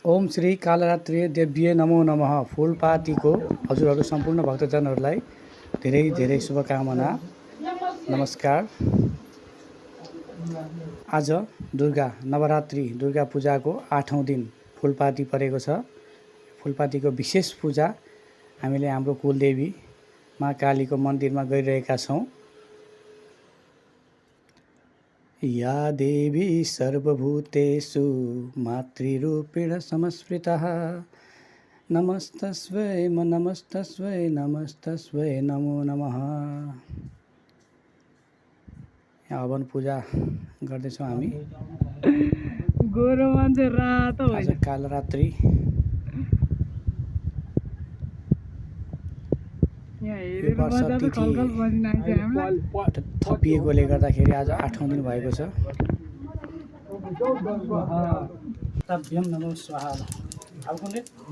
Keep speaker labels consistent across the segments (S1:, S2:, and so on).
S1: ओम श्री कालरात्रि देव्ये नमो नमः। फुलपातीको हजुरहरू सम्पूर्ण भक्तजनहरूलाई धेरै धेरै शुभकामना। नमस्कार। आज दुर्गा नवरात्रि दुर्गा पूजाको 8औं दिन फुलपाती परेको छ। फुलपातीको विशेष पूजा हामीले हाम्रो कुलदेवी माँ कालीको मन्दिरमा गरिरहेका छौं। या देवी सर्वभूतेषु मातृरूपेण संस्मृतः नमस्तस्यै नमो नमः। यहाँ हवन पूजा गर्दैछौँ हामी।
S2: गोरो मान्छे रातो
S1: आज कालरात्रि थपिएकोले गर्दाखेरि आज 8औं दिन भएको छ।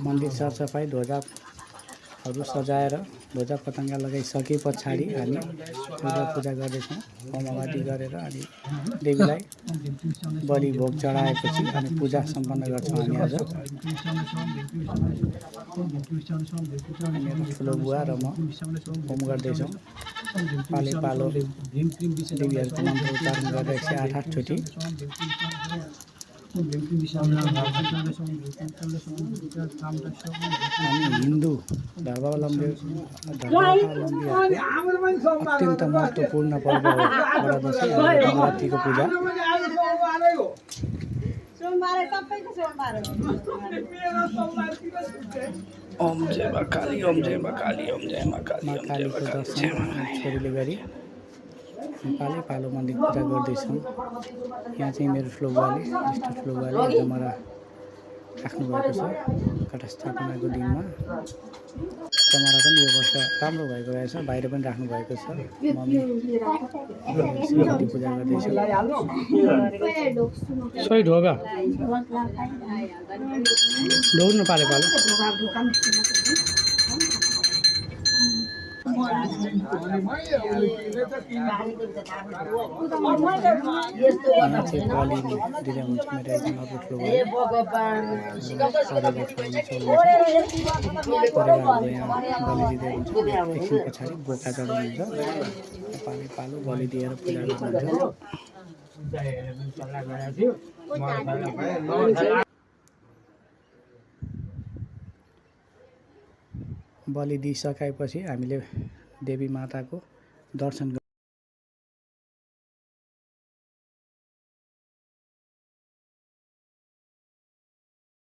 S1: मन्दिर सरसफाई ध्वजाहरू सजाएर ध्वजा पतंगा लगाइसके पछाडि हामी दुर्गा पूजा गर्दैछौँ। होम आरती गरेर अनि देवीलाई बलि भोग चढाएपछि अनि पूजा सम्पन्न गर्छौँ हामी। आज मेरो ठुलो बुवा र म होम गर्दैछौँ। पाले पालो देवीहरूको मन्त्र उच्चारण गरेर 108 चोटि हामी हिन्दू धर्मावलम्बीहरूको अत्यन्त महत्त्वपूर्ण पर्व हो बडा दशैँ नवरात्रिको पूजा। ओम जय माँ काली, ओम जय माँ काली, ओम जय माँ काली। माँ कालीको दर्शन छोरीले गरी पालै पालो मन्दिर पूजा गर्दैछौँ। यहाँ चाहिँ मेरो ठुलो बुवाले ज्येष्ठ ठुलो बुवाले जमरा राख्नुभएको छ। घटस्थापनाको दिनमा जमरा पनि यो वर्ष राम्रो भएको रहेछ, बाहिर पनि राख्नुभएको छ। मम्मी पूजा गर्दैछ। सही ढोगा ढोग्नु पाले पालो यहाँ चाहिँ बलि दिँदै हुन्छ मेरो एकदम अर्को ठुलो परिवारले यहाँ बलि दिँदै हुन्छ। एकछिन पछाडि बोका चढाउनुहुन्छ। पाले पालो बलि दिएर पूजा गर्नुहुन्छ। बलि दिइसकेपछि हामीले देवी माताको दर्शन